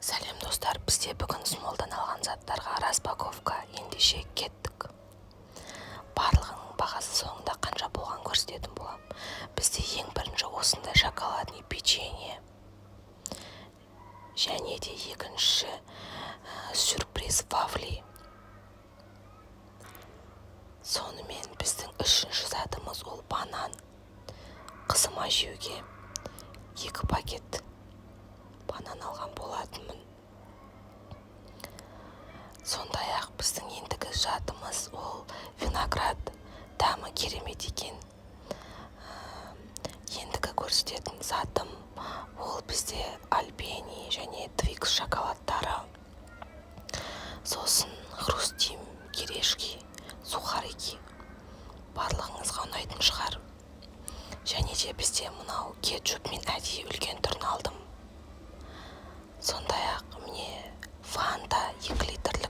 Сәлем, достар! Бізде бүгін Смолдан алған заттарға распаковка. Ендеше кеттік. Барлығының бағасы соңында қанша болғанын көрсететін боламын. Бізде ең бірінші осындай шоколадный печенье және де екінші сюрприз вафли. Сонымен, біздің үшінші затымыз ол банан, қызыма жеуге екі пакет банан алған болатынмын. Сондай-ақ біздің ендігі затымыз ол виноград, дәмі керемет екен. Ендігі көрсететін затым ол бізде Альпени және Твикс шоколадтары, сосын Хрустим, кириешки, сухарики, барлығыңызға ұнайтын шығар. Және де бізде мынау кетчуп, мен әдейі үлкен түрін алдым. Сондай-ақ, міне, Фанта 2 литрлік.